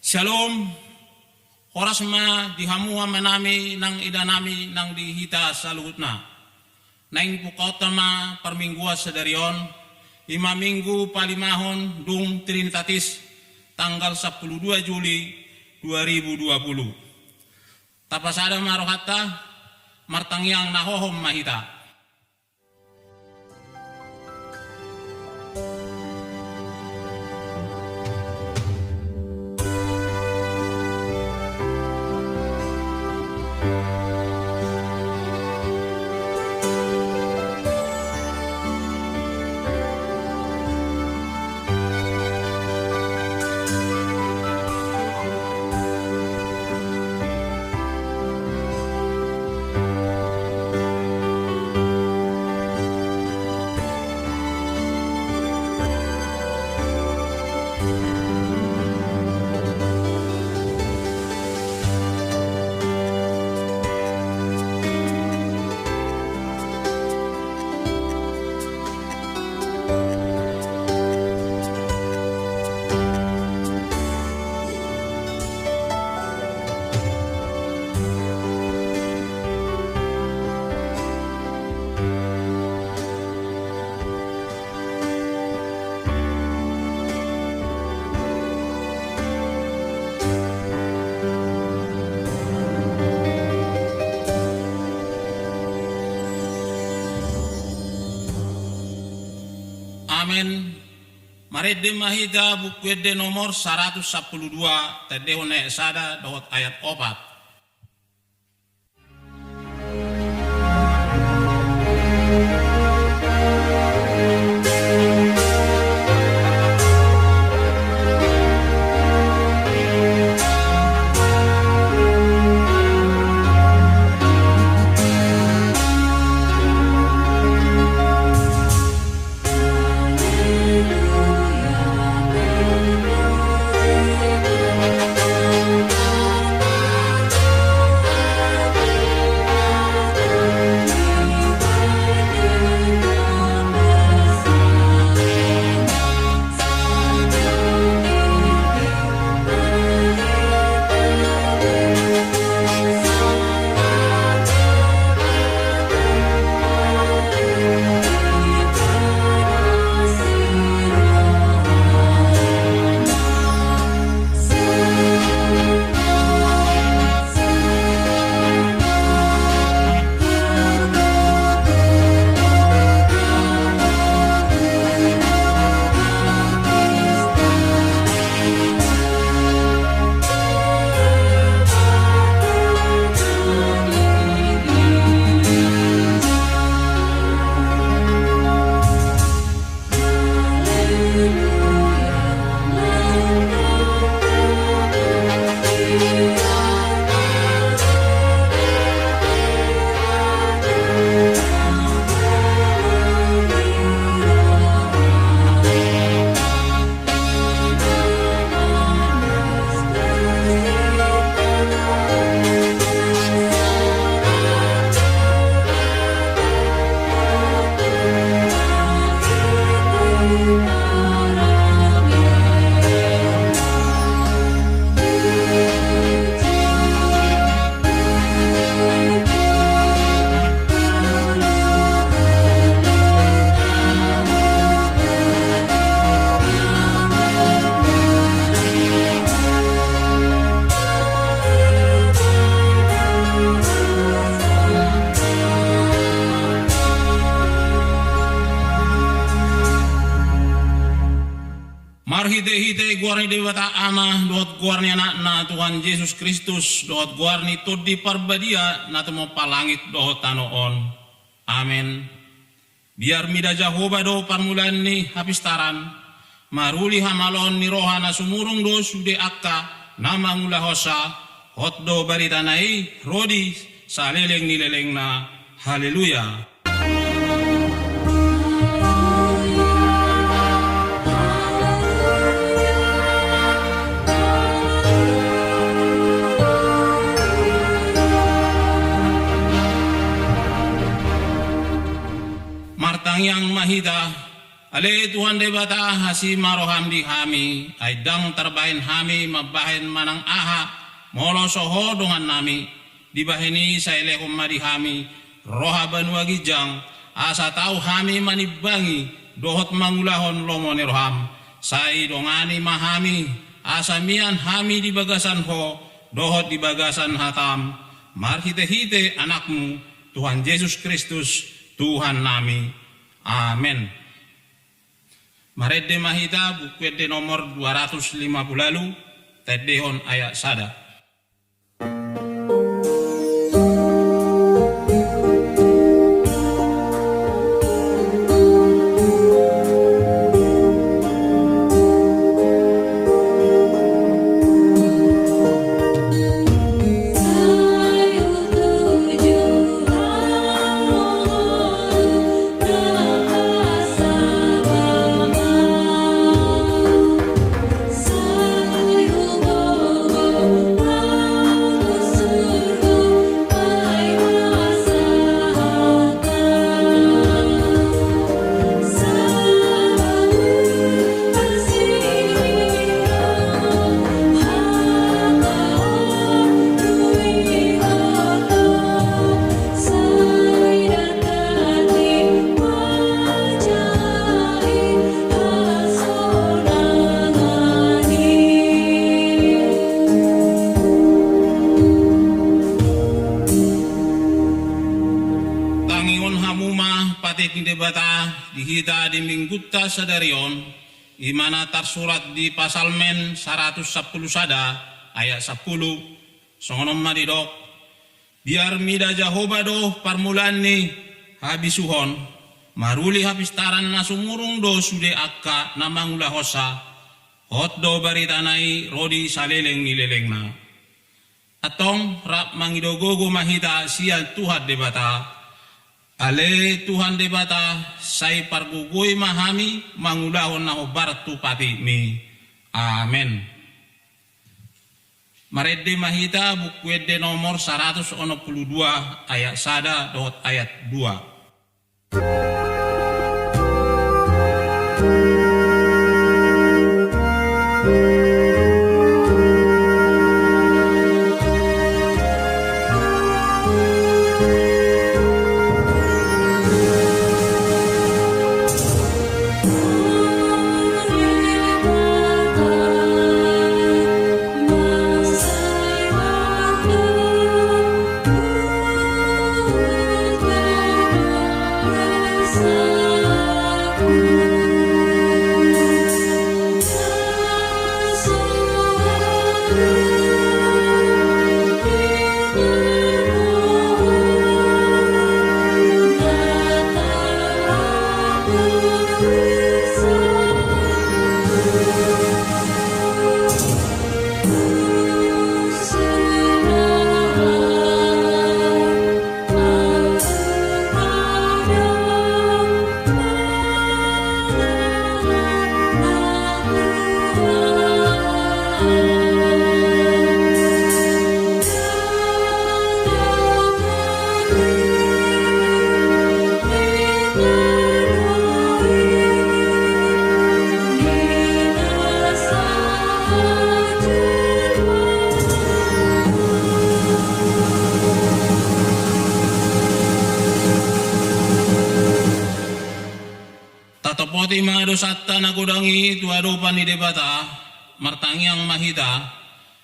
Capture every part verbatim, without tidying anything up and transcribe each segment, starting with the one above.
Syalom. Horas ma di hamu amanami nang inanami nang di hita saluhutna. Naeng pungkaonta ma parmingguan sadari on, i ma minggu palimahon dung Trinitatis, tanggal sampulu dua Juli dua ribu dua puluh. Tapasada ma rohanta, martangiang na hohom ma hita. Amen. Marende ma hita Buku Ende nomor saratus sampulu dua, tandehon ayat sada dohot ayat opat. Marhitehite goar ni Debata Ama, dohot goar ni Anakna Tuhan Jesus Kristus, dohot goar ni Tondi Parbadia na tumompa langit dohot tano on. Amen. Biar mida Jahowa do parmulaan ni hapistaran, maruli hamaloon ni roha na sumurung do sude angka na mangulahonsa, hot do baritana i ro di saleleng ni lelengna. Haleluya. Martangiang ma hita. Ale Tuhan Debata, asi ma roham di hami, ai ndang tarbahen hami mambahen manang aha, molo so Ho dongannami. Dibahen i sai lehon ma di hami roha banua ginjang, asa tau hami manimbangi dohot mangulahon lomo ni roham. Sai dongani ma hami, asa mian hami di bagasan Ho dohot di bagasan hatam, marhitehite Anakmu, Tuhan Jesus Kristus, Tuhannami. Amen. Marende ma hita Buku Ende nomor dua ratus lima puluh ualu, taendehon ayat sada. Tangihon hamu ma patik ni Debata di hita di Minggunta sadari on, i ma na tarsurat di Psalmen saratus sampulu sada ayat sampulu, songon on ma didok: Biar mida Jahowa do parmulaan ni habisuhon, maruli hapistaran na sumurung do sude angka na mangulahonsa, hot do baritana i ro di saleleng ni lelengna. Antong rap mangido gogo ma hita sian Tuhan Debata. Ale Tuhan Debata, sai pargogoi ma hami mangulahon na hombar tu patikmi. Amen. Marende ma hita Buku Ende nomor saratus onom pulu dua ayat sada dohot ayat dua. Tatopoti ma dosanta na godang i tu adopan ni Debata. Martangiang ma hita.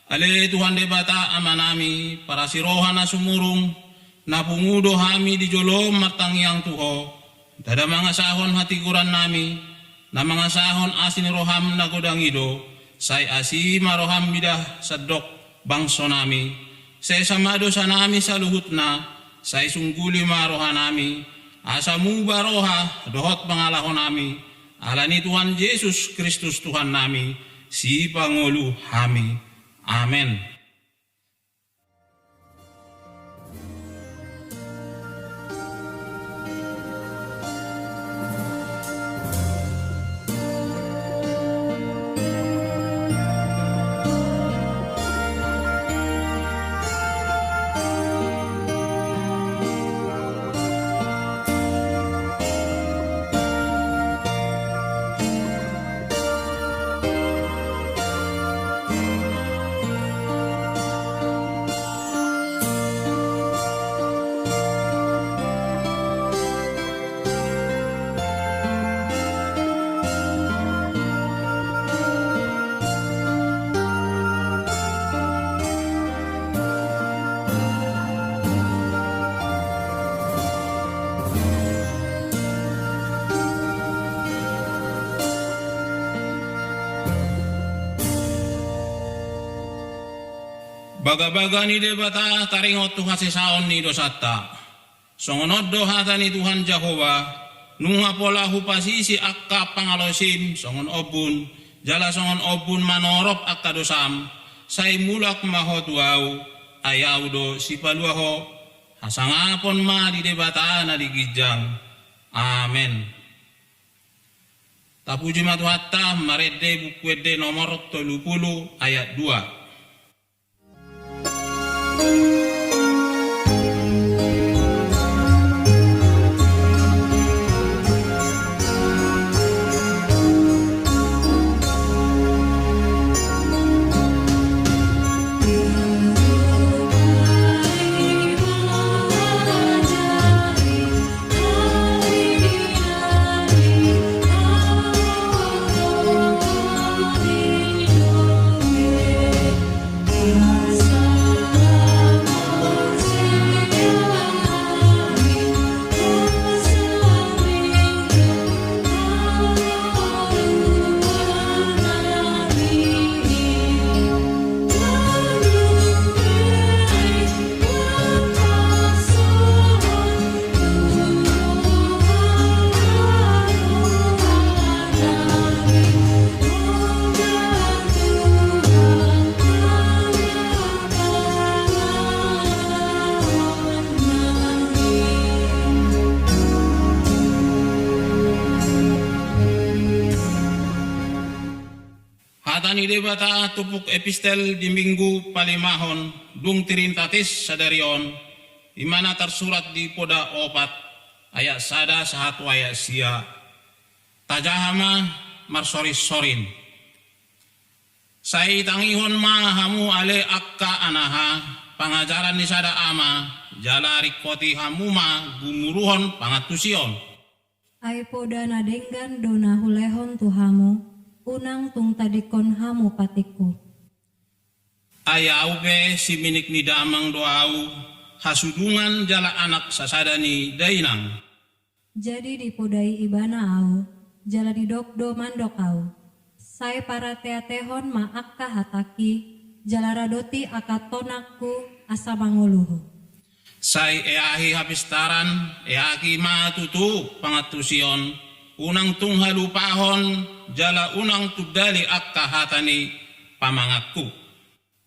Ale Tuhan Debata Amanami, parasi roha na sumurung, na pungu do hami di jolom martangiang tu Ho. Ndada mangasahon hatigorannami, na mangasahon asi ni roham na godang i do, sai asi ma roham mida sandok bangsonami. Sesa ma dosanami saluhutna, sai sungguli ma rohanami, asa muba roha dohot pangalahonami, ala ni Tuhan Jesus Kristus Tuhannami, Sipangolu hami. Amen. Bagabaga ni Debata taringot tu hasesaon ni dosanta. Songon on do hata ni Tuhan Jahowa: Nunga pola hupasisi angka pangalaosim songon ombun, jala songon ombun manorop angka dosam, sai mulak ma ho tu Ahu, ai Ahu do sipalua ho. Hasangapon ma di Debata na di ginjang. Amen. Tapuji ma Tuhanta, marende Buku Ende nomor tolu pulu ayat dua. Hata ni Debata turpuk epistel di Minggu palimahon dung Trinitatis sadari on, i ma na tarsurat di Poda opat ayat sada sahat tu ayat sia. Tajaha ma marsorinsorin. Sai tangihon ma hamu ale angka anaha, pangajaran ni sada ama, jala ringkoti hamu ma gumuruhon pangantusion. Ai poda na denggan do na hulehon tu hamu, unang tung tadingkon hamu patikku. Ai ahu pe siminik ni damang do ahu, hasudungan jala anak sasada ni dainang. Jadi dipodai ibana ahu, jala didok do mandok ahu: Sai parateatehon ma angka hatangki, jala radoti angka tonangku asa mangolu ho. Sai eahi hapistaran, eahi ma tutu pangantusion, unang tung halupahon, jala unang tundali angka hata ni pamanganku.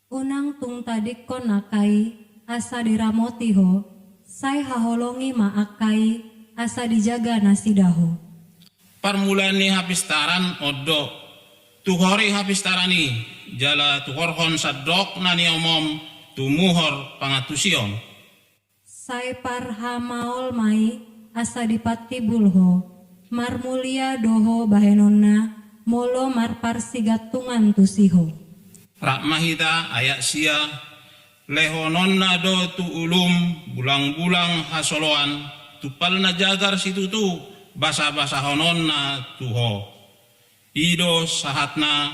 Unang tung tadingkon angka i, asa diramoti ho, sai haholongi ma angka i, asa dijaga nasida ho. Parmulaan ni hapistaran on do: Tuhori hapistaran i, jala tuhorhon sandok na niomom tumuhor pangantusion. Sai parhamaol ma i, asa dipantibul ho. Marmulia do ho bahenonna, molo marparsigantungan tusi ho. Rap ma hita ayat sia: Lehononna do tu ulum bulangbulang hasoloan, tumpal na jagar situtu basabasahononna tu ho. I do sahatna.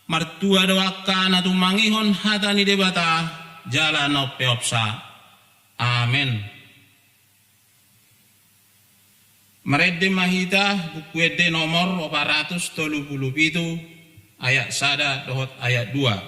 Martua do angka na tumangihon hata ni Debata, jala na umpeopsa. Amen. Marende ma hita Buku Ende nomor opat ratus tolu pulu pitu, ayat sada dohot ayat dua.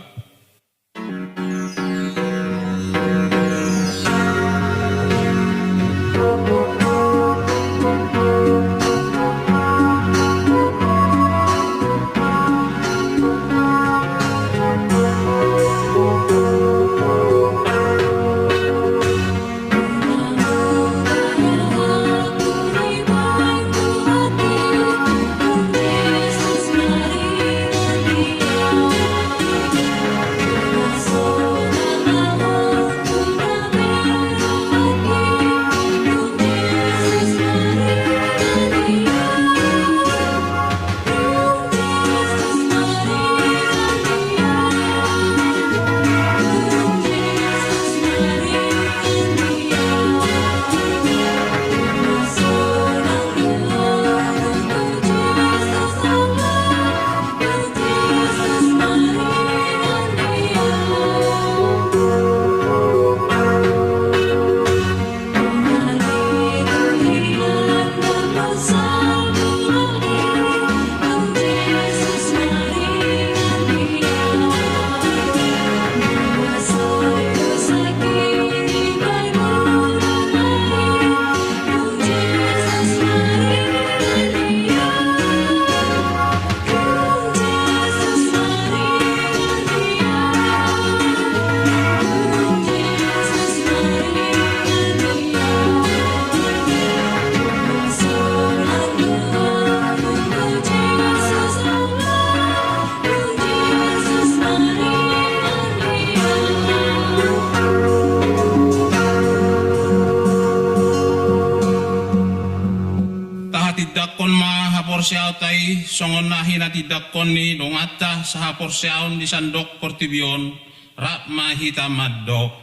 songon na hinatindangkon ni donganta sahaporseaon di sandok portibi on, rap ma hita mandok: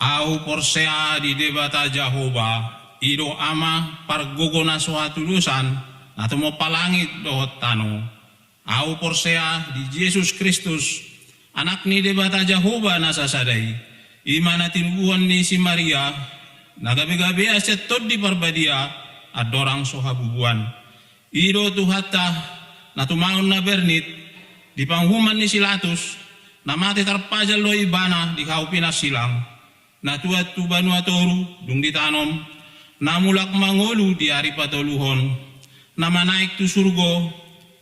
Ahu porsea di Debata Jahowa, i do Ama pargogo na so hatudosan, na tumompa langit dohot tano. Ahu porsea di Jesus Kristus, Anak ni Debata Jahowa na sasada i, i ma na tinubuhon ni si Maria, na gabegabean sian Tondi Parbadia, andorang so habubuan. I do Tuhanta, na tumaon na bernit di panguhuman ni si Latus, na mate tarpajal do Ibana di hau pinarsilang, na tuat tu banua toru, dung ditanom, na mulak mangolu di ari patoluhon, na manaek tu surgo,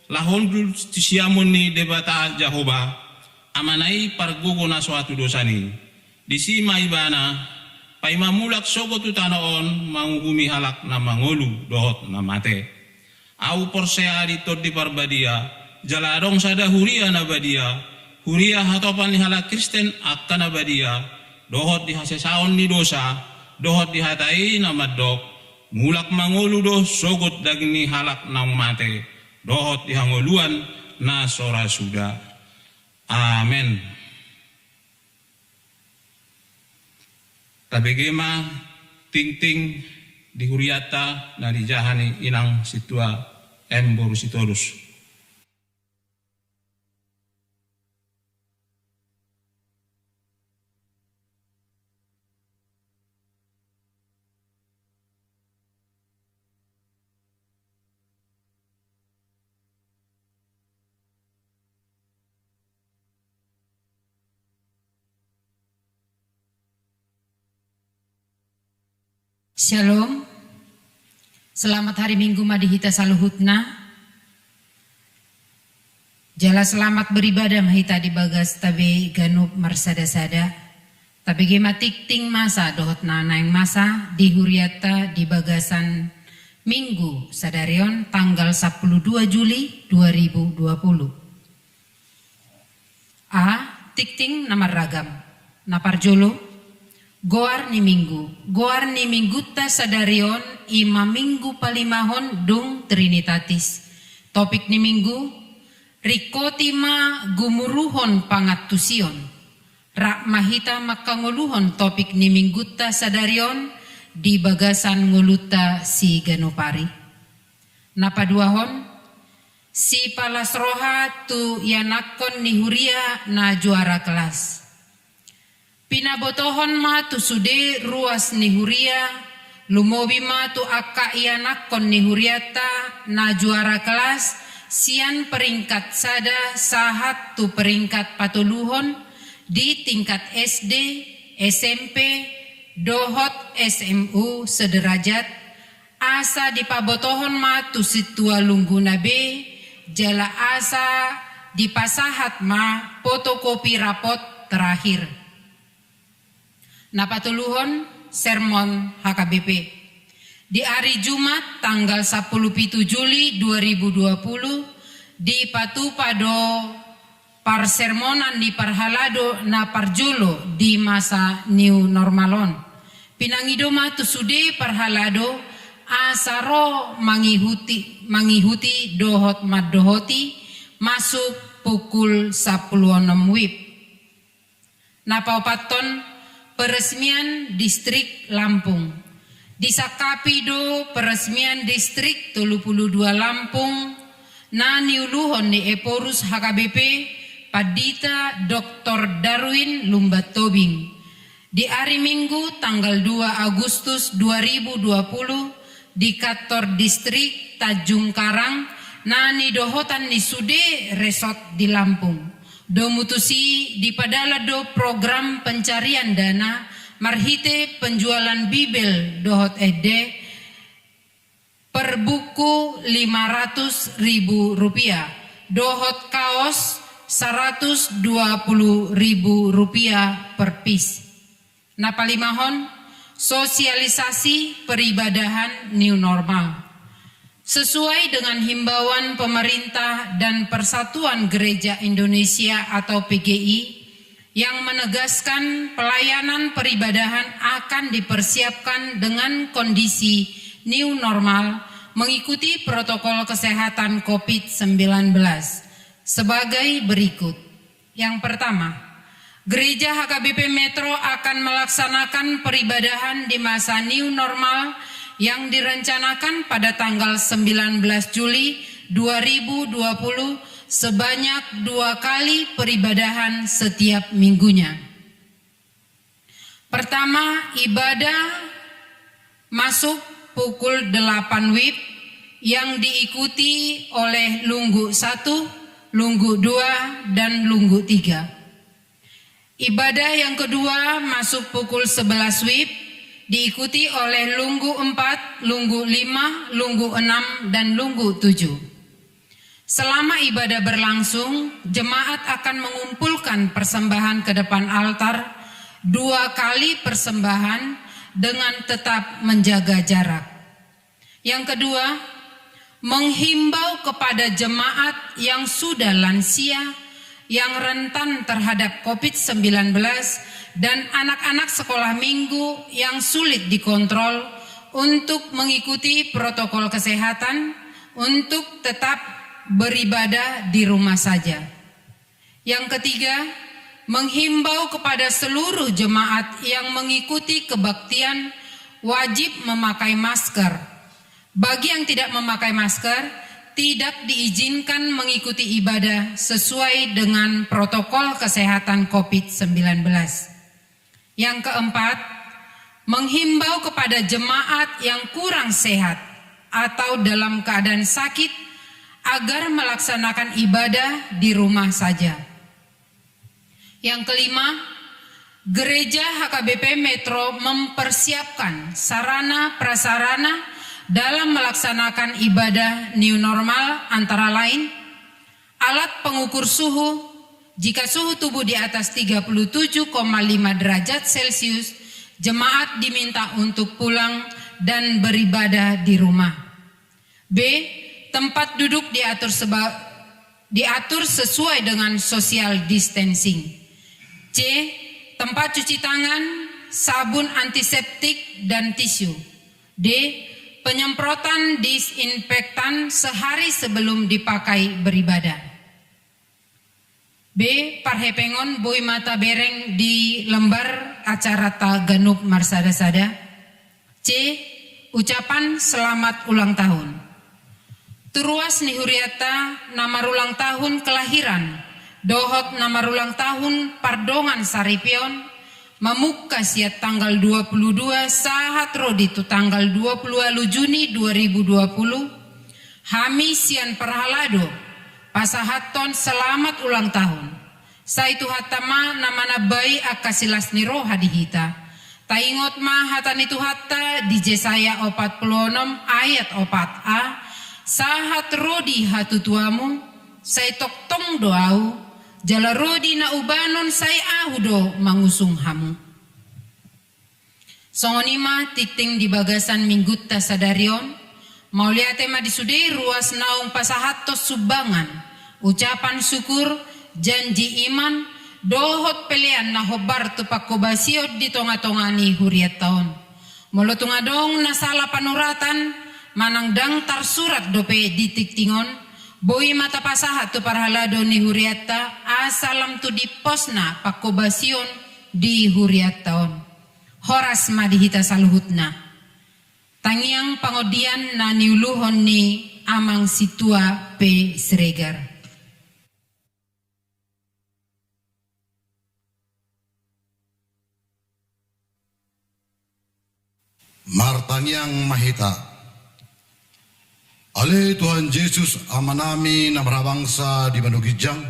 laho hundul tu siamun ni Debata Jahowa, Amana i pargogo na so hatudosan i. Disi ma Ibana, paima mulak sogot tu tano on manguhumi halak na mangolu dohot na mate. Ahu porsea di Tondi Parbadia, jala adong sada huria na badia, huria hatopan ni halak Kristen angka na badia, dohot di hasesaon ni dosa, dohot di hata i na mandok: Mulak mangolu do sogot daging ni halak naung mate, dohot di hangoluan na so ra suda. Amen. Tabege ma tingting di hurianta na dijaha ni inang sintua M boru Sitorus. Shalom. Selamat hari Minggu ma di hita saluhutna. Jala selamat beribadah ma hita di bagasta be ganup marsada-sada. Tabege ma tingting masa dohot na naeng masa di hurianta di bagasan Minggu sadari on tanggal sampulu dua Juli dua ribu dua puluh. A, tingting na marragam. Na parjolo, goar ni Minggu. Goar ni Minggunta sadari on i ma Minggu palimahon dung Trinitatis. Topik ni Minggu, ringkoti ma gumuruhon pangantusion. Rap ma hita mangkangoluhon topik ni Minggunta sadari on di bagasan ngolunta siganup ari. Na paduahon, sipalas roha tu ianakkon ni huria na juara kelas. Pinabotohon ma tu sude ruas ni huria, lumobi ma tu angka ianakkon ni hurianta na juara kelas, sian peringkat sada sahat tu peringkat patoluhon di tingkat S D, S M P, dohot S M U sederajat, asa dipabotohon ma tu sintua lungguna be, jala asa dipasahat ma fotokopi rapot terakhir. Na patoluhon, sermon H K B P. Di ari Jumat tanggal sampulu pitu Juli dua ribu dua puluh, dipatupa do parsermonan ni parhalado na parjolo di masa new normal on. Pinangido ma tu sude parhalado asa ro mangihuti, mangihuti dohot mandohoti masuk pukul sampulu onom wib. Na paopathon, peresmian distrik Lampung. Disangkapi do peresmian distrik tolu pulu dua Lampung na niuluhon ni Ephorus H K B P Pandita Doktor Darwin Lumban Tobing. Di ari Minggu tanggal dua Agustus dua ribu dua puluh di kantor distrik Tanjung Karang na nidohotan ni sude resort di Lampung. Domu tusi dipadalan do program pencarian dana marhite penjualan Bibel dohot ende per buku lima ratus ribu rupiah, dohot kaos saratus dua pulu ribu rupiah per pis. Na palimahon, sosialisasi peribadahan new normal. Sesuai dengan himbauan pemerintah dan Persatuan Gereja Indonesia atau P G I, yang menegaskan pelayanan peribadahan akan dipersiapkan dengan kondisi new normal, mengikuti protokol kesehatan covid sembilan belas sebagai berikut. Yang pertama, Gereja H K B P Metro akan melaksanakan peribadahan di masa new normal yang direncanakan pada tanggal sembilan belas Juli dua ribu dua puluh sebanyak dua kali peribadahan setiap minggunya. Pertama, ibadah masuk pukul delapan wib yang diikuti oleh lunggu satu, lunggu dua, dan lunggu tiga. Ibadah yang kedua masuk pukul sebelas wib, diikuti oleh lunggu empat, lunggu lima, lunggu enam, dan lunggu tujuh. Selama ibadah berlangsung, jemaat akan mengumpulkan persembahan ke depan altar dua kali persembahan dengan tetap menjaga jarak. Yang kedua, menghimbau kepada jemaat yang sudah lansia, yang rentan terhadap covid sembilan belas, dan anak-anak sekolah minggu yang sulit dikontrol untuk mengikuti protokol kesehatan untuk tetap beribadah di rumah saja. Yang ketiga, menghimbau kepada seluruh jemaat yang mengikuti kebaktian wajib memakai masker. Bagi yang tidak memakai masker, tidak diizinkan mengikuti ibadah sesuai dengan protokol kesehatan covid sembilan belas. Yang keempat, menghimbau kepada jemaat yang kurang sehat atau dalam keadaan sakit agar melaksanakan ibadah di rumah saja. Yang kelima, Gereja H K B P Metro mempersiapkan sarana prasarana dalam melaksanakan ibadah new normal, antara lain alat pengukur suhu, jika suhu tubuh di atas tiga puluh tujuh koma lima derajat Celcius, jemaat diminta untuk pulang dan beribadah di rumah. B, tempat duduk diatur seba-, diatur sesuai dengan social distancing. C, tempat cuci tangan, sabun antiseptik, dan tisu. D, penyemprotan disinfektan sehari sebelum dipakai beribadah. B, parhepengon boi ma tabereng di lembar acaranta ganup marsada-sada. C, ucapan selamat ulang tahun. Tu ruas ni hurianta na marulang tahun kelahiran dohot na marulang tahun pardongan saripeon, mamungka sian tanggal dua puluh dua sahat ro di tu tanggal dua puluh ualu Juni dua ribu dua puluh, hami sian parhalado pasahathon selamat ulang tahun. Sai Tuhanta ma na manambai angka silas ni roha di hita. Taingot ma hata ni Tuhanta di Jesaya opat puluh onom ayat opat a, sahat ro di hatutuamu, sai tongtong do Ahu, jala ro di na ubanon sai Ahu do mangusung hamu. Songon i ma tingting di bagasan minggunta sadari on. Mauliate ma di sude ruas naung pasahathon sumbangan, ucapan syukur, janji iman, dohot pelean na hombar tu pangkobasion di tonga-tonga ni hurianta on. Molo tung adong na sala panuratan manang ndang tarsurat dope di tingting on, boi ma tapasahat tu parhalado ni hurianta asa lam tu dimposna pangkobasion di hurianta on. Horas ma di hita saluhutna. Tangiang pangondian na niuluhon ni Amang Sintua P. Siregar. Martangiang ma hita. Ale Tuhan Jesus, Amanami na marhabangsa di banua ginjang,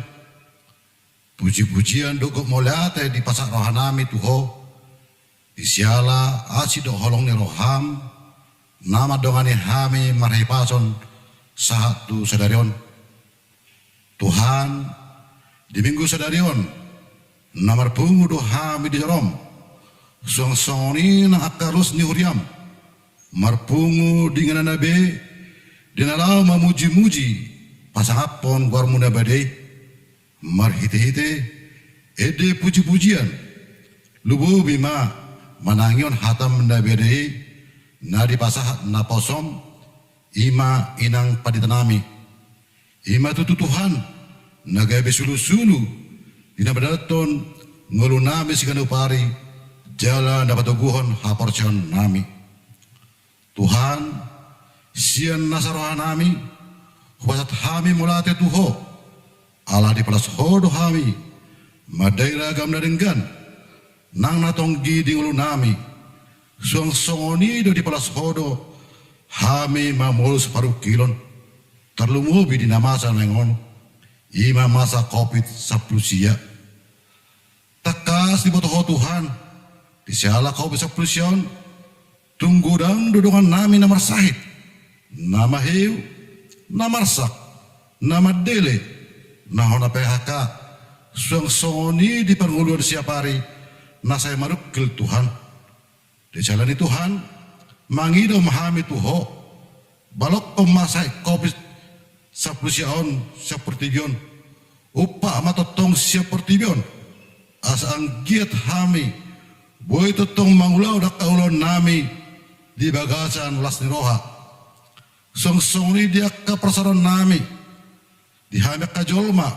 puji-pujian dohot mauliate dipasahat rohanami tu Ho, siala asi dohot holong ni roham na mandongani hami marhipason sahat tu sadari on. Tuhan, di minggu sadari on, na marpungu do hami di jarom, suang songon i nang angka ros ni huriam, marpungu di ingananna be, di na laho mamuji-muji, pasangaphon goarmu na badia i, marhite-hite ende puji-pujian, lumobi ma manangihon hatam na badia i, na dipasahat naposom, I ma inang pandita nami. I ma tutu Tuhan, na gabe sulusulu di na madalanhon ngolu nami siganup ari, jala na patoguhon haporseaon nami. Tuhan, sian nasa roha nami, hupasahat hami mauliate tu Ho, ala dipalas Ho do hami mandai ragam na denggan, nang na tonggi di ngolu nami. Suang songon i do dipalas Ho do hami mamolus parungkilon, tarlumobi di na masa naeng on, i ma masa Covid sampulu sia. Tangkas diboto Ho Tuhan, di siala Covid sampulu sia on, tung godang do dongan nami na marsahit, na maheu, na marsak, na mandele, na hona P H K, suang songon i di parngoluan siapari na sai marungkil Tuhan. Di siala ni i Tuhan, mangido ma hami tu Ho, balokhon ma sahit Covid sampulu sia on sian portibi on, umpak ma tongtong sian portibi on, asa anggiat hami boi tongtong mangulahon angka ulaon nami di bagasan las ni roha. Suang songon i di angka parsaoran nami, di hami angka jolma,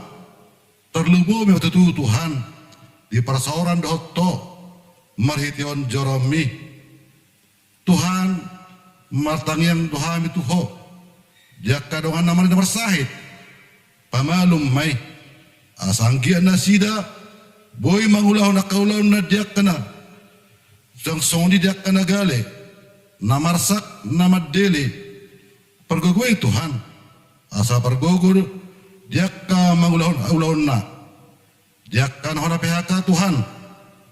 tarlumobi ma tutu Tuhan, di parsaoran dohot Ho, marhitehon joroMi. Tuhan, martangiang do hami tu Ho, di angka dongan nami na marsahit, pamalum ma i, asa anggiat nasida boi mangulahon angka ulaonna di angka na, suang songon i di angka na gale, na marsak, na mandele, pargogoi Tuhan, asa pargogo di angka mangulahon ulaonna. Di angka na hona P H K Tuhan,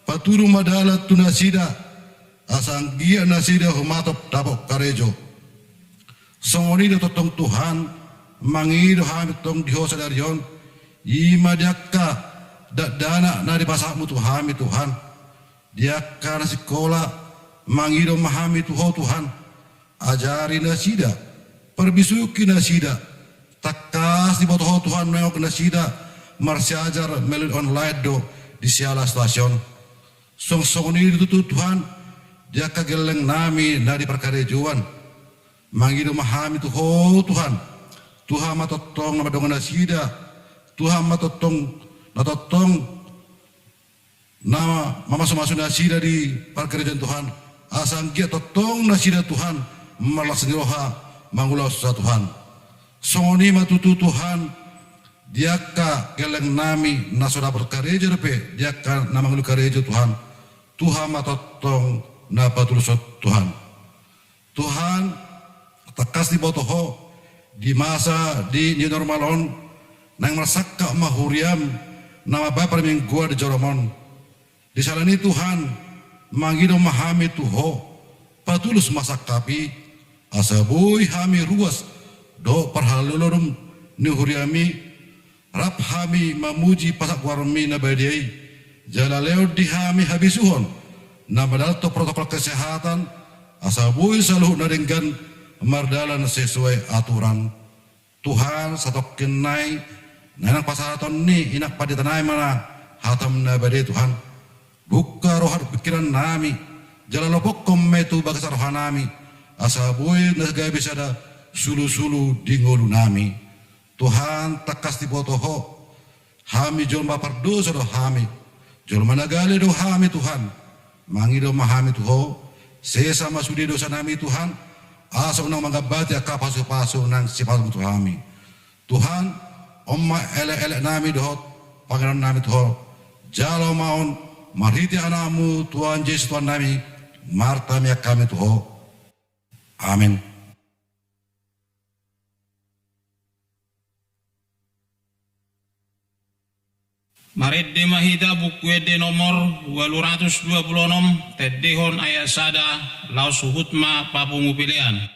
patudu ma dalan tu nasida, asa anggiat nasida humatop dapot karejo. Songon i do tongtong Tuhan, mangido hami tong di Ho sadari on, i ma di angka dakdanak na dipasahatMu tu hami Tuhan. Di angka na sikola, mangido ma hami tu Ho Tuhan, ajari nasida, parbisuhi nasida, tangkas diboto Ho Tuhan manongkop nasida marsiajar melalui online do di siala situasi on. Suang songon i do tutu Tuhan, di angka gelleng nami na di parkarejoan, mangido ma hami tu Ho Tuhan, Tuhan ma tongtong na mandongani nasida, Tuhan ma tongtong na tongtong na mamasumasu nasida di parkarejoan Tuhan, asa anggiat tongtong nasida Tuhan marlas ni roha mangulahon susa Tuhan. Songon i ma tutu Tuhan, di angka gelleng nami na so dapot karejo dope, di angka na mangolu karejo Tuhan, Tuhan ma tongtong na patulushon Tuhan. Tuhan, tangkas diboto Ho, di masa di new normal on, naeng marsangkap ma huriaM na mambahen parmingguan di joroM on. Di siala ni i Tuhan, mangido ma hami tu Ho, patulus ma sangkap i, asa boi hami ruas dohot parhaloloan ni huriaMi, rap hami mamuji pasahat goarMi na badia i, jala lehon di hami habisuhon na mandalanhon protokol kesehatan, asa boi saluhut na denggan mardalan sesuai aturan. Tuhan, satongkin nai, naeng pasahaton ni inang pandita nai ma hataM na badia i Tuhan. Buka roha dohot pingkiran nami, jala lopokhon ma i tu bagasan roha nami, asa boi na gabe sada sulusulu di ngolu nami. Tuhan, tangkas diboto Ho, hami jolma pardosa do hami, jolma na gale do hami Tuhan. Mangido ma hami tu Ho, sesa ma sude dosa nami Tuhan, asa unang mangambati angka pasupasu naeng sipasahatMu tu hami. Tuhan, on ma elekelek nami dohot pangidoan nami tu Ho, jalo ma on marhite AnakMu Tuhan Jesus Tuhan nami, martangiang hami tu Ho. Amen. Marende ma hita Buku Ende nomor ualu ratus dua pulu onom, tendehon ayat sada, laos huhut ma papungu pelean.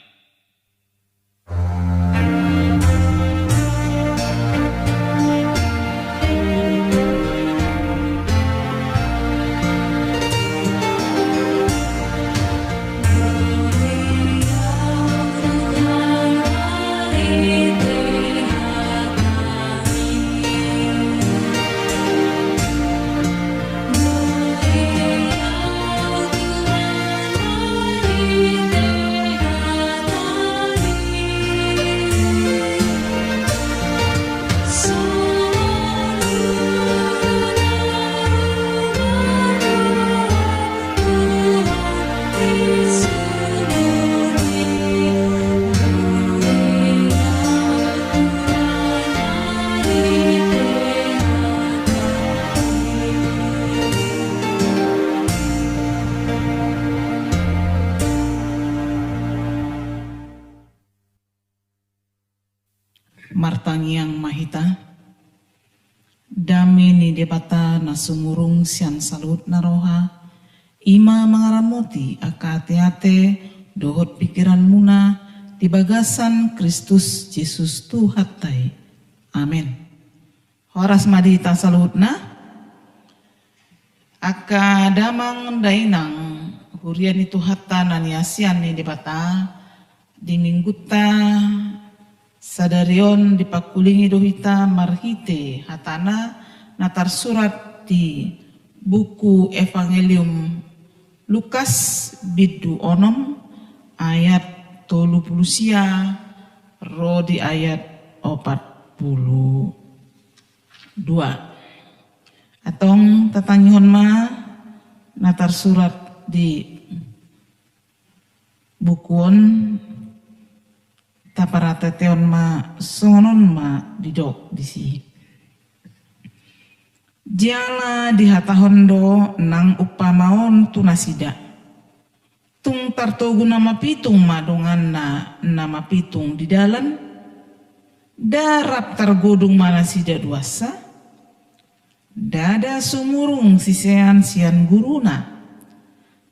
Tangiang ma hita. Dame ni Debata na sumurung sian saluhutna roha, i ma mangaramoti angka ateate dohot pingkiranmuna di bagasan Kristus Jesus Tuhanta i. Amen. Horas ma di hita saluhutna. Angka damang dainang, huria ni Tuhanta na niasian ni Debata, di minggunta sadari on dipangkulingi do hita marhite hatana na tarsurat di buku Evangelium Lukas bindu onom ayat tolu pulu sia ro di ayat opat pulu dua. Antong tatangihon ma na tarsurat di buku on, taparateteon ma songon on ma didok disi. Jala dihatahon do nang umpama on tu nasida. Tung tartogu na mapitung ma donganna na mapitung di dalan, nda rap targodung ma nasida duansa? Ndada sumurung sisean sian guruna,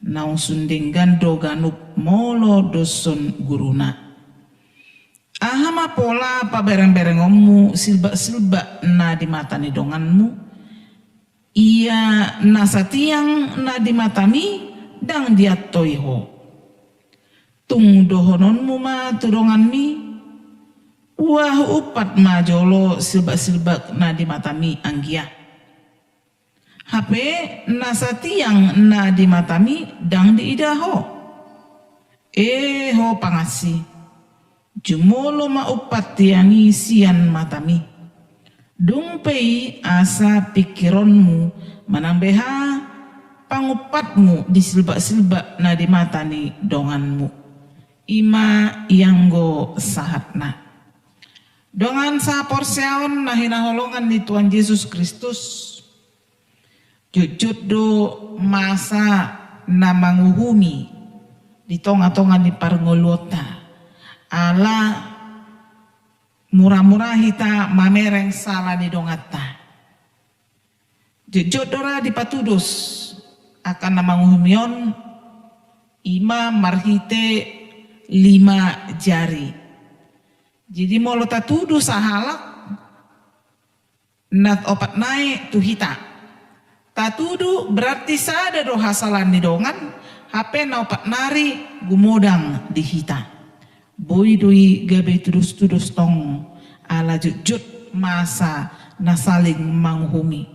naung sun denggan do ganup molo doshon guruna. Aha ma pola paberengberengonmu silbaksilbak na di mata ni donganmu, ia na satiang na di matami ndang diantoi ho? Tung dohononmu ma tu donganmi, ua huumpat ma jolo silbaksilbak na di matami anggia. Hape na satiang na di matami ndang diida ho. E ho pangansi, jumolo ma umpat tiang i sian matami. Dung pe i asa pingkironmu manang beha pangumpatmu di silbaksilbak na di mata ni donganmu. I ma i anggo sahatna. Dongan sahaporseaon na hinaholongan ni Tuhan Jesus Kristus, jotjot do masa na manguhumi di tongatonga ni parngoluonta. Ala muramura hita mamereng sala ni donganta. Jotjot do ra dipatudos angka na manguhumi on, i ma marhite lima jari. Jadi molo tatudu sahalak, na opat nai tu hita. Tatudu berarti sada do hasalahan ni dongan, hape na opat nari gumodang di hita. Boi do i gabe tudostudos tong, ala jotjot masa na saling manguhumi.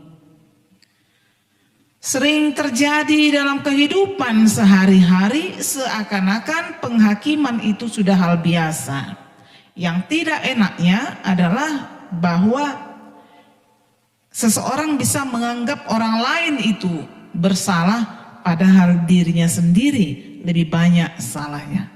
Sering terjadi dalam kehidupan sehari-hari, seakan-akan penghakiman itu sudah hal biasa. Yang tidak enaknya adalah bahwa seseorang bisa menganggap orang lain itu bersalah, padahal dirinya sendiri lebih banyak salahnya.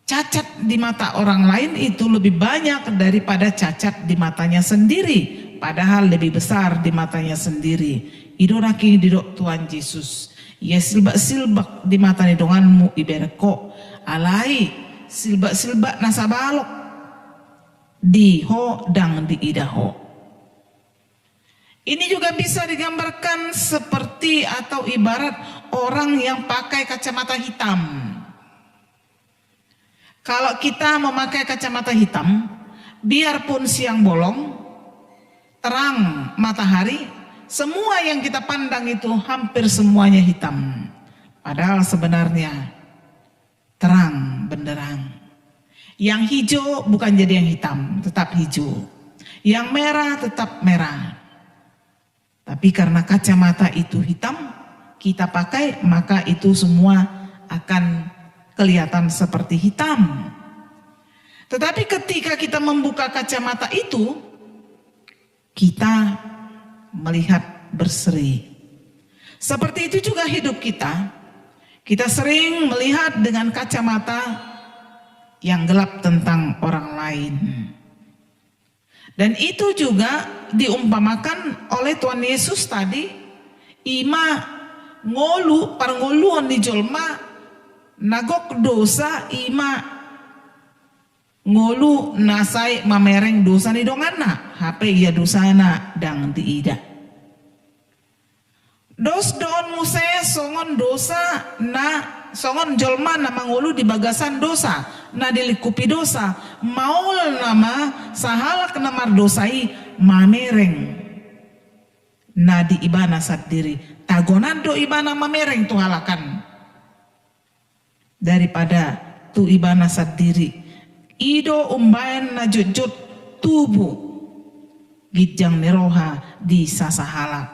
Cacat di mata orang lain itu lebih banyak daripada cacat di matanya sendiri, padahal lebih besar di matanya sendiri. I do nangkin didok Tuhan Jesus. Ia silbaksilbak di mata ni donganmu ibereng ho, alai silbaksilbak na sabalok di ho ndang diida ho. Ini juga bisa digambarkan seperti atau ibarat orang yang pakai kacamata hitam. Kalau kita memakai kacamata hitam, biarpun siang bolong, terang matahari, semua yang kita pandang itu hampir semuanya hitam. Padahal sebenarnya terang benderang. Yang hijau bukan jadi yang hitam, tetap hijau. Yang merah tetap merah. Tapi karena kacamata itu hitam, kita pakai, maka itu semua akan kelihatan seperti hitam. Tetapi ketika kita membuka kacamata itu, kita melihat berseri. Seperti itu juga hidup kita. Kita sering melihat dengan kacamata yang gelap tentang orang lain. Dan itu juga diumpamakan oleh Tuhan Yesus tadi, i ma ngolu, parngoluon ni jolma na gok dosa, i ma ngolu na sai mamereng dosa ni donganna, hape ia dosana ndang diida. Dos do on muse songon dosa na, songon jolma na mangolu di bagasan dosa, na dilingkupi dosa, maol nama sahalak na mardosa i mamereng na di ibana sandiri. Tagonan do ibana mamereng tu halak an daripada tu ibana sandiri. I do umbaen na jotjot tubu ginjang ni roha di sasahalak.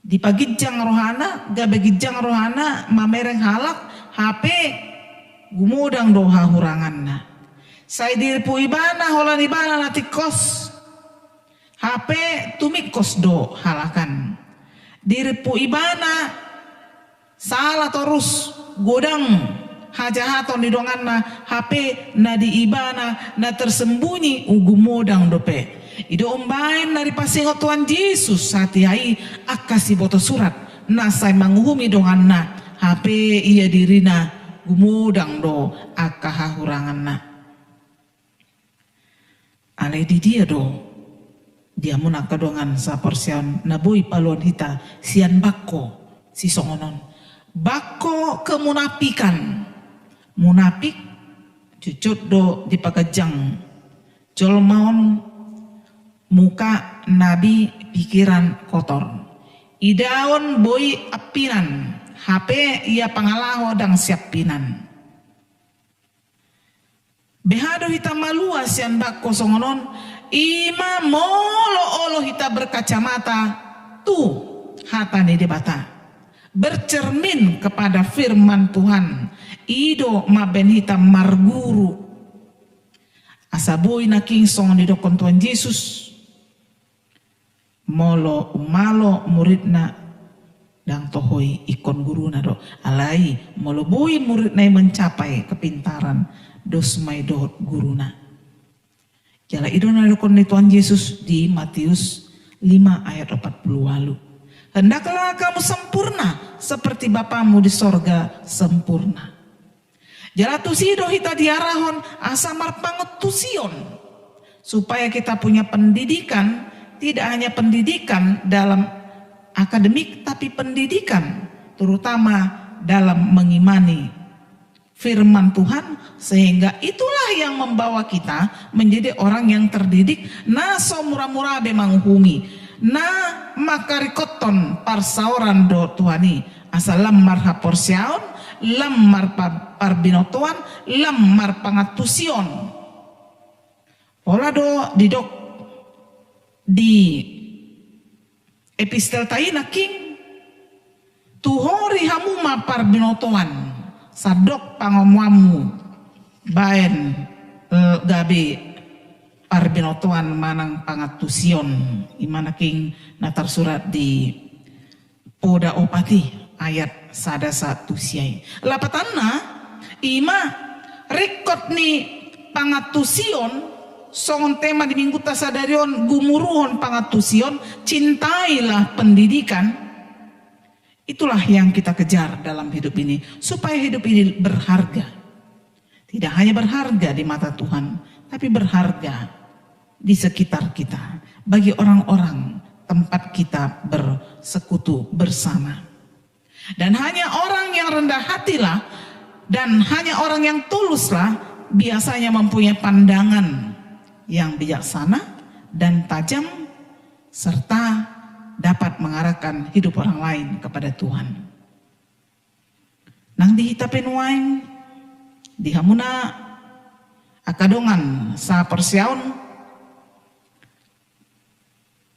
Dipaginjang rohana, gabe ginjang rohana mamereng halak, hape gumodang do hahuranganna. Sai dirpu ibana holan ibana na tingkos, hape tumingkos do halak an. Dirpu ibana sala torus, godang hajahaton ni donganna, hape na di ibana na tersembunyi gumodang dope. I do umbaen na dipasingot Tuhan Jesus hatiha i angka siboto surat na sai manguhumi donganna, hape ia dirina gumodang do angka hahuranganna. Alai di dia do di hamuna angka dongan saporseaon na boi paluahon hita sian bangko sisongon on? Bangko kemunapikan. Munapik jotjot do dipaganjang jolma on, muka, nabi, pikiran kotor. Idaon boi ampinan, hape ia pangalaho ndang siampinan. Beha do hita malua sian bangko songon on? I ma molo olo hita berkacamata tu hata ni Debata, bercermin kepada firman Tuhan. I do mambaen hita marguru. Asa boi nangkin songon didokkon Tuhan Jesus, molo umalo muridna, ndang toho i ingkon guruna do. Alai molo boi muridna i mencapai kepintaran, dos ma i dohot guruna. Jala i do na didokkon ni Tuhan Jesus di Matius lima ayat opat pulu ualu, "Hendaklah kamu sempurna seperti Bapamu di sorga sempurna." Jala tusi do hita diarahon asa marpangantusion, supaya kita punya pendidikan, tidak hanya pendidikan dalam akademik, tapi pendidikan terutama dalam mengimani firman Tuhan, sehingga itulah yang membawa kita menjadi orang yang terdidik, na so mura-mura be manguhumi, na mangkaringkothon parsaoran do Tuhan i, asa lam marhaporseaon, lam marpa-, parbinotoan, lam marpangantusion. Pola do didok di epistelta i nangkin, tuhori hamu ma parbinotoan, sandok pangomoanmu baen, eh, gabe parbinotoan manang pangantusion. I ma nangkin na tarsurat di Poda opat i ayat sada sahat tu sia i. Lapatanna, i ma ringkot ni pangantusion, songon tema di minggunta sadari on, gumuruhon pangantusion, cintailah pendidikan. Itulah yang kita kejar dalam hidup ini, supaya hidup ini berharga. Tidak hanya berharga di mata Tuhan, tapi berharga di sekitar kita, bagi orang-orang tempat kita bersekutu bersama. Dan hanya orang yang rendah hatilah, dan hanya orang yang tuluslah biasanya mempunyai pandangan yang bijaksana dan tajam, serta dapat mengarahkan hidup orang lain kepada Tuhan. Nang di hita pe nuaeng, di hamuna angka dongan sahaporseaon,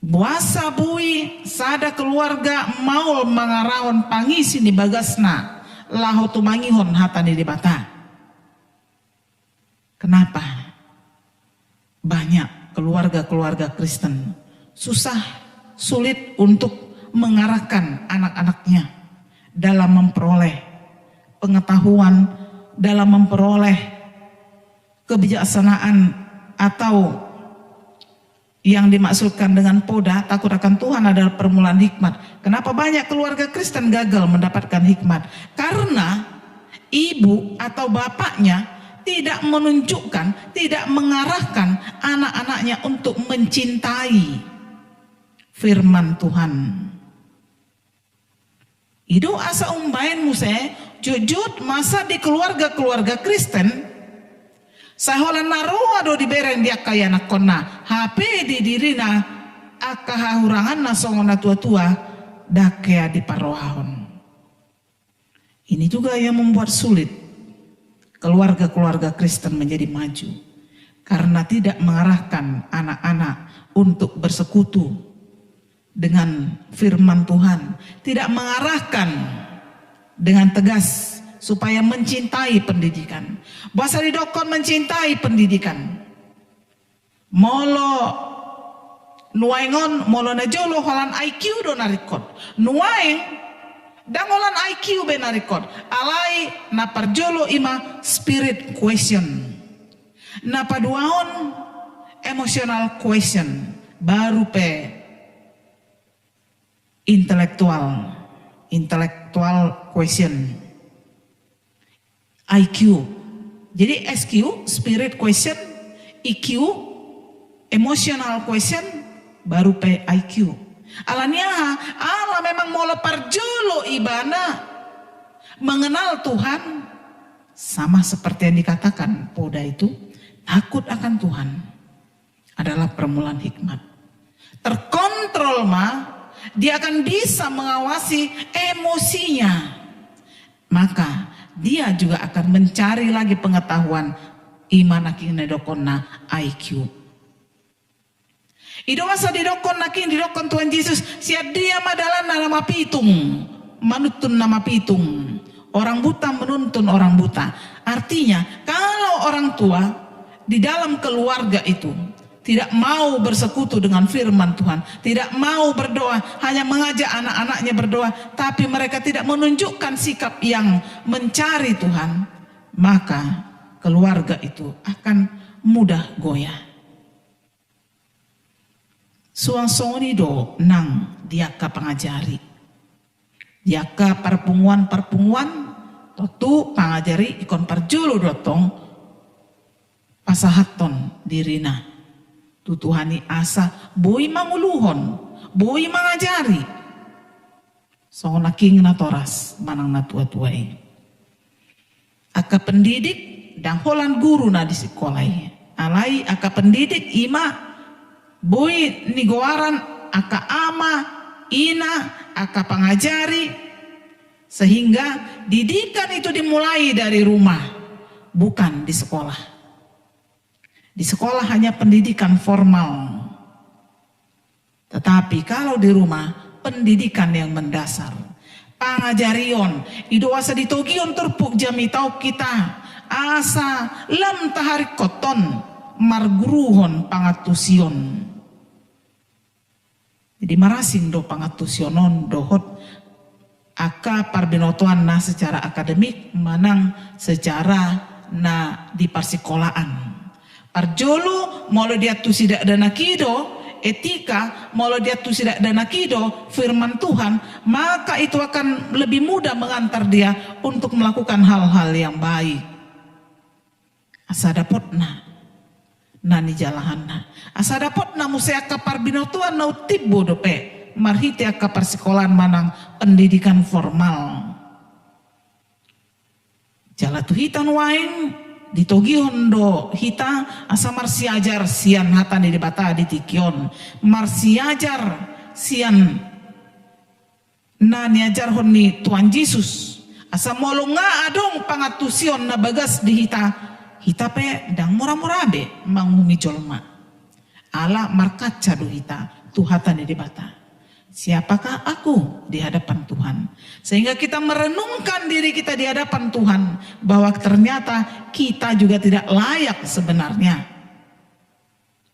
boasa boi sada keluarga maol mangarahon pangisi ni bagasna laho tumangihon hata ni Debata? Kenapa banyak keluarga-keluarga Kristen susah, sulit untuk mengarahkan anak-anaknya dalam memperoleh pengetahuan, dalam memperoleh kebijaksanaan, atau yang dimaksudkan dengan poda, takut akan Tuhan, adalah permulaan hikmat. Kenapa banyak keluarga Kristen gagal mendapatkan hikmat? Karena ibu atau bapaknya tidak menunjukkan, tidak mengarahkan anak-anaknya untuk mencintai firman Tuhan. I do asa umbahen muse jujut masa di keluarga-keluarga Kristen, sai holan na roa do dibereng di angka ianakkonna, hape di dirina angka hahuranganna songon na tua-tua, ndang hea diparrohahon. Ini juga yang membuat sulit keluarga-keluarga Kristen menjadi maju, karena tidak mengarahkan anak-anak untuk bersekutu dengan firman Tuhan, tidak mengarahkan dengan tegas supaya mencintai pendidikan. Boasa didokkon mencintai pendidikan? Molo nuaeng on, molo na jolo holan I Q do na ringkot. Nuaeng ndang holan I Q be na ringkot. Alai na parjolo i ma spirit quotient. Na paduahon emotional quotient. Baru pe intellectual, intellectual quotient. I Q. Jadi S Q, spirit quotient, E Q, emotional quotient, baru pe I Q. Alani aha? Ala memang molo parjolo ibana mengenal Tuhan, sama seperti yang dikatakan Poda itu, takut akan Tuhan adalah permulaan hikmat. Terkontrol ma, dia akan bisa mengawasi emosinya. Maka dia juga akan mencari lagi pengetahuan, i ma nangkin na didokkonna I Q. I do asa didokkon nangkin, didokkon Tuhan Jesus, sian dia ma dalanna na mapitung, manuntun na mapitung. Orang buta menuntun orang buta. Artinya, kalau orang tua di dalam keluarga itu tidak mau bersekutu dengan firman Tuhan, tidak mau berdoa, hanya mengajak anak-anaknya berdoa, tapi mereka tidak menunjukkan sikap yang mencari Tuhan, maka keluarga itu akan mudah goyah. Suang songon i do nang di angka pangajari. Di angka parpunguan-parpunguan, tontu pangajari ingkon parjolo do tong pasahathon dirina tu Tuhan i asa boi manguluhon, boi mangajari. Songon nangkin natoras manang na tua-tua i. Angka pendidik ndang holan guru na di sikola i. Alai angka pendidik i ma boi nigoaran angka ama, ina, angka pangajari, sehingga didikan itu dimulai dari rumah, bukan di sekolah. Di sekolah hanya pendidikan formal. Tetapi kalau di rumah, pendidikan yang mendasar. Pangajarion, i do asa ditogihon turpuk jamita on hita, asa lam taharingkothon, marguruhon pangantusion. Jadi marasing do pangantusion on dohot angka parbinotoan na secara akademik manang secara na di parsikolaan. Parjolo, molo diantusi dakdanak i do etika, molo diantusi dakdanak i do firman Tuhan, maka itu akan lebih mudah mengantar dia untuk melakukan hal-hal yang baik. Asa dapotna na nijalahanna. Asa dapotna muse angka parbinotoan na umtimbo dope marhite angka parsikolaan manang pendidikan formal. Jala tu hita nuaeng ditogihon do hita asa marsiajar sian hata ni Debata di tingki on. Marsiajar sian na niajarhon ni Tuhan Jesus. Asa molo nga adong pangantusion na bagas di hita, hita pe ndang mura-mura be manguhumi jolma. Ala markaca do hita tu hata ni Debata. Siapakah aku di hadapan Tuhan? Sehingga kita merenungkan diri kita di hadapan Tuhan, bahwa ternyata kita juga tidak layak sebenarnya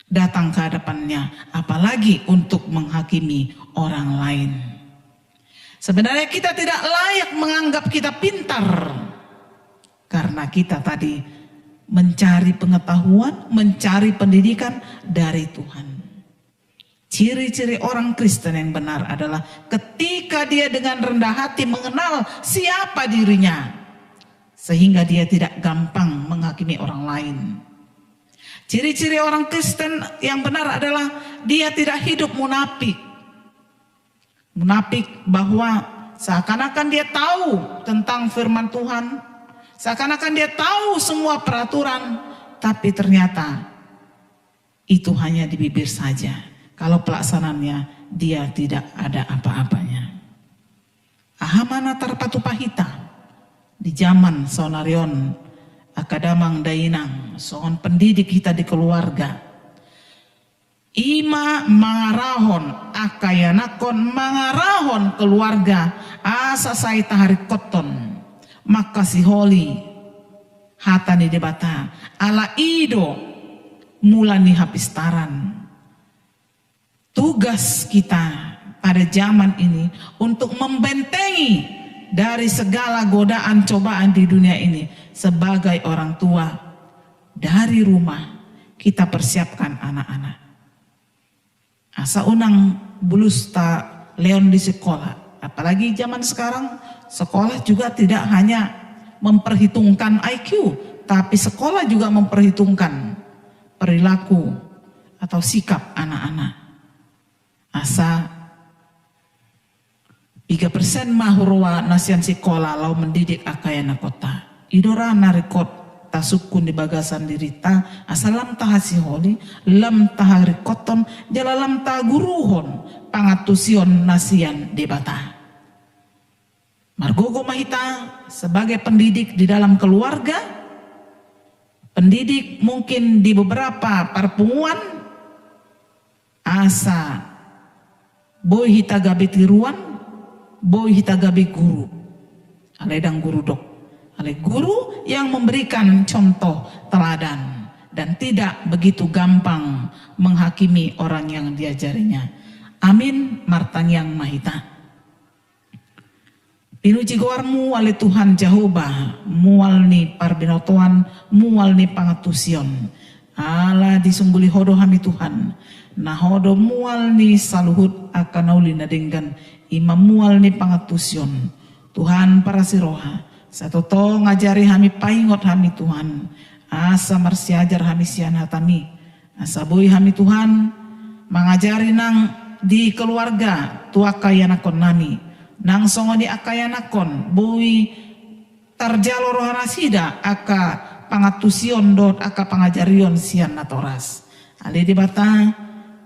datang ke hadapan-Nya, apalagi untuk menghakimi orang lain. Sebenarnya kita tidak layak menganggap kita pintar, karena kita tadi mencari pengetahuan, mencari pendidikan dari Tuhan. Ciri-ciri orang Kristen yang benar adalah ketika dia dengan rendah hati mengenal siapa dirinya, sehingga dia tidak gampang menghakimi orang lain. Ciri-ciri orang Kristen yang benar adalah dia tidak hidup munafik. Munafik bahwa seakan-akan dia tahu tentang firman Tuhan, seakan-akan dia tahu semua peraturan, tapi ternyata itu hanya di bibir saja. Kalau pelaksanaannya, dia tidak ada apa-apanya. Aha ma na tarpatupa hita di jaman saonari on, angka damang dainang, songon pendidik hita di keluarga. I ma mangarahon angka ianakhon, mangarahon keluarga, asa sai taharingkothon, mangkasiholi hata ni Debata, ala i do mula ni hapistaran. Tugas kita pada zaman ini untuk membentengi dari segala godaan cobaan di dunia ini. Sebagai orang tua, dari rumah kita persiapkan anak-anak. Asa unang bulus talehon di sekolah. Apalagi zaman sekarang, sekolah juga tidak hanya memperhitungkan I Q, tapi sekolah juga memperhitungkan perilaku atau sikap anak-anak. Asa piga persen ma huroha na sian sikola laho mendidik angka ianakhonta. I do ra na ringkot tasungkun di bagasan dirinta, asa lam tahasiholi, lam taharingkothon, jala lam taguruhon pangantusion na sian Debata. Margogo ma hita sebagai pendidik di dalam keluarga, pendidik mungkin di beberapa parpunguan, asa boi hita gabe tiruan, boi hita gabe guru. Alai ndang guru dok, alai guru yang memberikan contoh teladan dan tidak begitu gampang menghakimi orang yang diajarinya. Amin, martangiang ma hita. Pinuji goarmu ale Tuhan Jahowa, mual ni parbinotoan, mual ni pangantusion. Ala disungguli Ho do hami Tuhan, na Ho do mual ni saluhut angka na uli na denggan, i ma mual ni pangantusion. Tuhan parasi roha, sai tongtong ajari hami, paingot hami Tuhan, asa marsiajar hami sian hataMi. Asa boi hami Tuhan mangajari nang di keluarga tu angka ianakhonnami, nang songon i angka ianakhon boi tarjalo rohanasida angka pangantusion dohot angka pangajarion sian natoras. Ale Debata,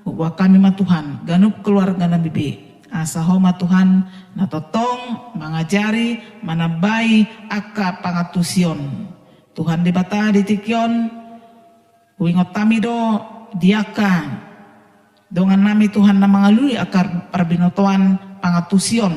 huboan hami ma Tuhan ganup keluarganami be, asa Ho ma Tuhan na tongtong mangajari, manambai angka pangantusion. Tuhan Debata, di tingki on huingot hami do di angka dongannami Tuhan na mangalului angka parbinotoan pangantusion,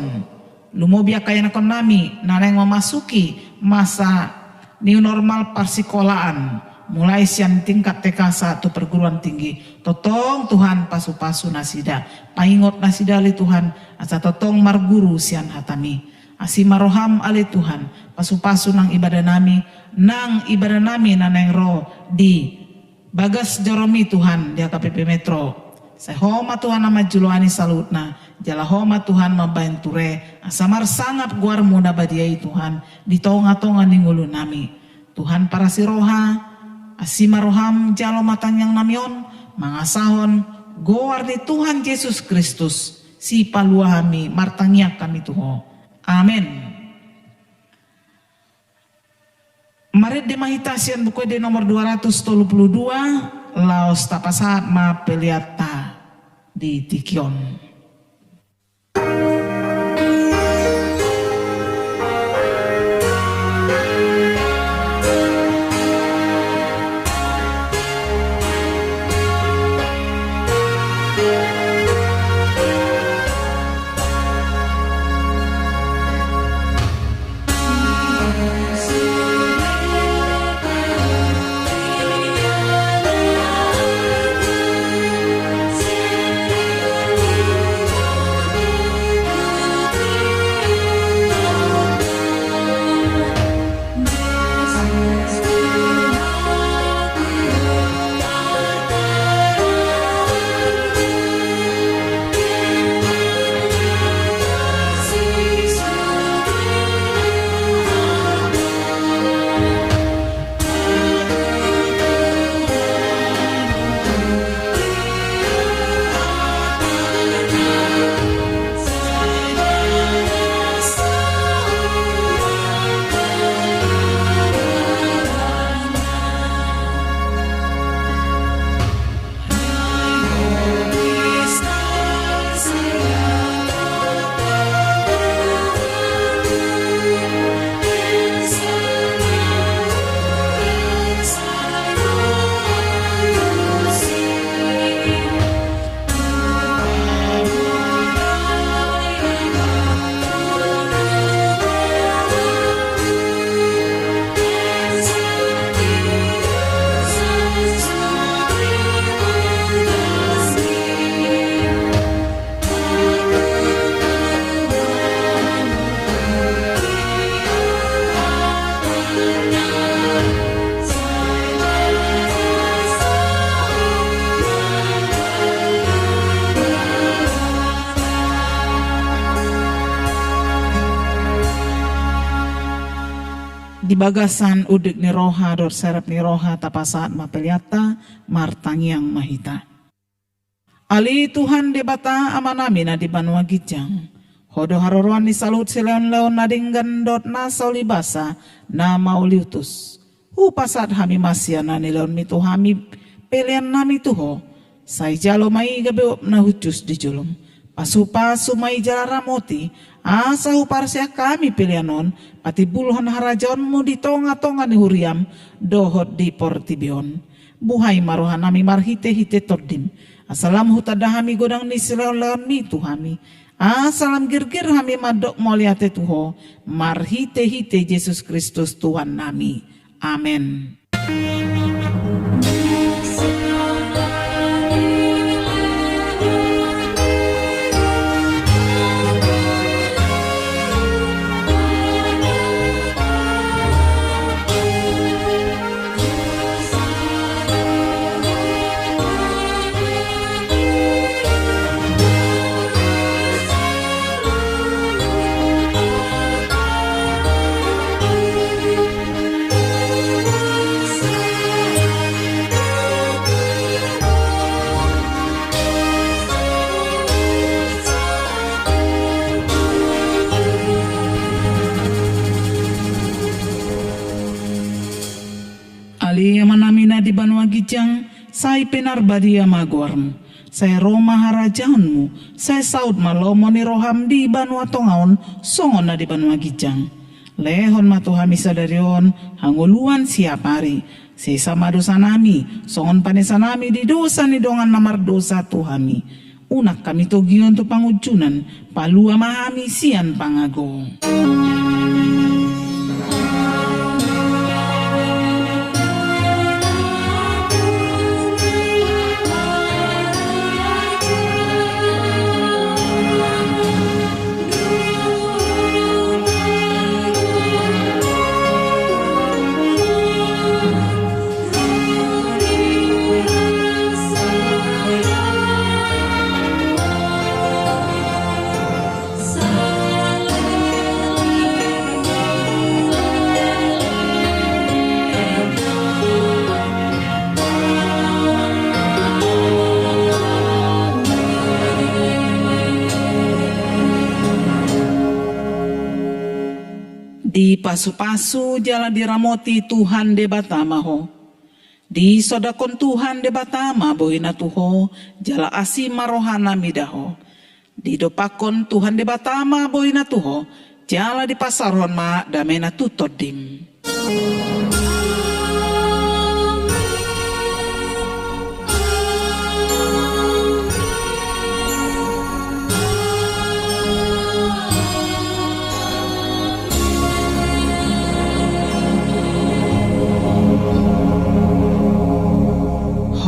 lumobi angka ianakhonnami na naeng memasuki masa new normal parsikolaan, mulai sian tingkat T K sahat tu perguruan tinggi. Tongtong Tuhan pasupasu nasida, paingot nasida ale Tuhan, asa tongtong marguru sian hataMi. Asi ma rohaM ale Tuhan, pasupasu nang ibadanami, nang ibadanami na naeng ro di bagas joroMi Tuhan di H K P P Metro. Sai Ho ma Tuhan na manjoloani saluhutna, jala Ho ma Tuhan mambahen ture, asa marsangap goarMu na badia i Tuhan di tongatonga ni ngolunami. Tuhan parasi roha, asi ma rohaM jalo ma tangiangnami on, mangasahon goar ni Tuhan Jesus Kristus, Sipalua hami, martangiang hami tu Ho. Amen. Marende ma hita sian Buku Ende nomor dua ratus tolu pulu dua, laos tapasahat ma peleanta di tingki on. Di bagasan unduk ni roha dohot serep ni roha tapasahat ma peleanta, martangiang ma hita. Ale Tuhan Debata Amanami na di banua ginjang, Ho do haroroan ni saluhut silehonlehon na denggan dohot na saulibasa na mauliutus. Hupasahat hami ma sian na nilehonMi tu hami peleannami tu Ho. Sai jalo ma i gabe uap na hushus di jolom. Pasupasu ma i jala ramoti, asa huparsiak hami pelean on patimbulhon harajaonMu di tongatonga ni huriaM dohot di portibi on. Buhai ma rohanami marhitehite TondiM, asa lam hutanda hami godang ni silehonlehonMi tu hami, asa lam girgir hami mandok mauliate tu Ho, marhitehite Jesus Kristus Tuhannami. Amen. Ale Amanami na di banua ginjang, sai pinarbadia ma goarMu. Sai ro ma harajaonMu, sai saut ma lomo ni rohaM di banua tonga on, songon na di banua ginjang. Lehon ma tu hami sadari on hangoluan siapari. Sesa ma dosanami, songon panesanami di dosa ni dongan na mardosa tu hami. Unang hami togihon tu pangunjunan, palua ma hami sian pangago. Dipasupasu jala diramoti Tuhan Debata ma ho. Disondangkon Tuhan Debata ma bohiNa tu ho, jala asi ma rohaNa mida ho. Didompakkon Tuhan Debata ma bohiNa tu ho, jala dipasaorhon ma dameNa tu tondim.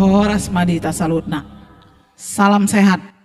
Horas ma di hita saluhutna. Salam sehat.